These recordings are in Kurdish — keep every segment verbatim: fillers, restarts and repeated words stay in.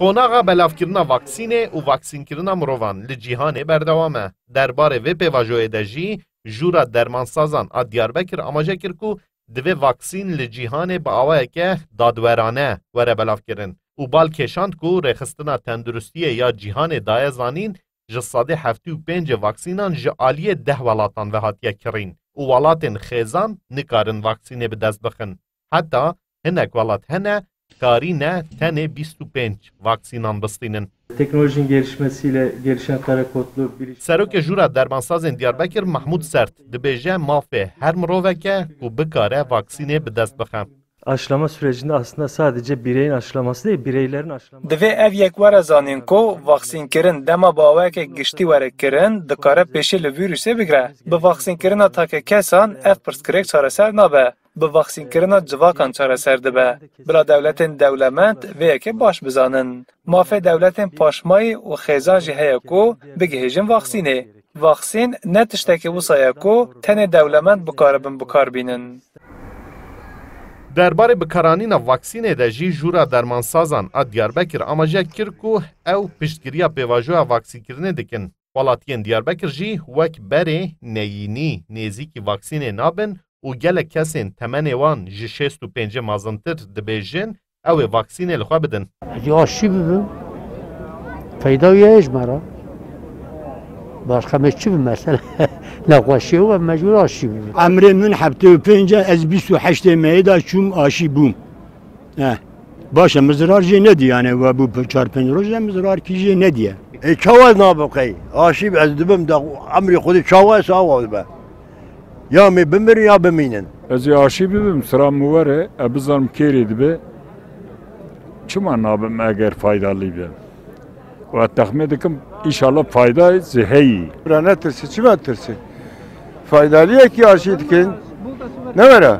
Qonaxa belavkirina vaksînê û vaksînkirina mirovan li cîhanê berdewam e. Derbarê vê pêvajoyê de jî Jûra Dermansazan a Diyarbekir amaje kir ku divê vaksîn li cîhanê bi awayeke dadwerane were belavkirin û bal kêşand ku rêxistina tenduristiyê ya cîhanê daye zanîn, ji sedê heftê û pêncê vaksînan ji aliyê deh welatan ve hatiye kirîn û welatên xêzan nikarin vaksînê bi dest bixin. Heta hinek welat hene, karîne tenê bîst û pênc vaksînan bistînin. Teknolojinin gelişmesiyle gelişen Karakotlu bir iş. Serokê Jûra Dermansazên Diyarbekir Mahmûd Sert dibêje mafê her mirovek e ku bikare vaksînê bi dest bixe. Aşılama sürecinde aslında sadece bireyin aşılaması değil, bireylerin aşılaması. Divê ev yek were zanîn ku vaksînkirin dema bi awayeke giştî were kirin, dikare pêşî li vîrusê bigre. Bi vaksînkirina take kesan ev pirsgirêk çareser nabe. Bi vaksînkirina civakan çareser dibe. Bila dewletên dewlemend vê yekê baş bizanin. Mafê dewletên paşmayî û xêzan jî heye ku bigihêjin vaksînê. Vaksîn ne tiştekî wisa ye ku tenê dewlemend bikaribin bikar bînin. Derbarê bikaranîna vaksînê de jî Jûra Dermansazan a Diyarbekir amaje kir ku ew piştgiriya pêvajoya vaksînkirinê dikin. Welatiyên Diyarbekir jî wek berê neyînî nêzîkî vaksînê nabin û gelek kesên temenê wan ji şêst û pêncê mezintir dibêjin ew ê vaksînê li xwe bidin. Ez ê aşî bibim. Feyda wî ye ji me re. Başqa me çi bi mesela? Nexweşiyê û em mecbûr aşî bibin. Emrê min heftê û pênc e, ez bîst û heştê meyê de çûm aşî bûm. Eh. Baş e, min zirar jê nedî yani, we bû çar pênc roj e, min zirar kî jê nediye. E, çawa ez nabim qey? Aşî ez dibim da emrê Xwedê çawa ez awa dibe. Ya me bimirin ya bimînin. Ez ê aşî bibim, sira min were, e bizanim kêrê dibe. Çima nabim eger faydalî be? Û ez texmîn dikim, înşallah fayda zî heyî. Bira netirsî, çima tirsî? Faydalî ye kî aşî dikin. Ne were?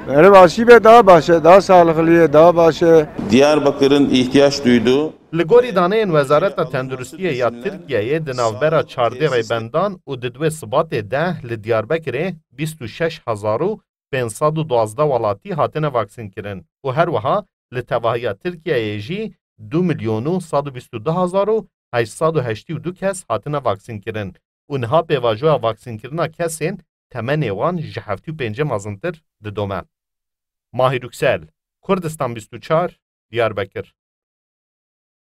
Erim aşî be daha baş e, daha sağlıklı ye, daha baş e. Diyarbakır'ın ihtiyaç duyduğu Li gorî daneyên Wezareta Tenduristiyê ya Tirkiyeyê di navbera çardê rêbendan û di duê Sibatê de li Diyarbekirê bîst û şeş hezar û pênc sed û duwazdeh welatî hatine vaksînkirin û her wiha li tevahiya Tirkiyeyê jî du milyon û sed û bîst û du hezar û heşt sed û heştê û du kes hatine vaksînkirin û niha pêvajoya vaksînkirina kesên temenê wan ji heftê û pêncê mezintir didome. Mahir Yüksel, Kurdistan bîst û çar, Diyarbekir.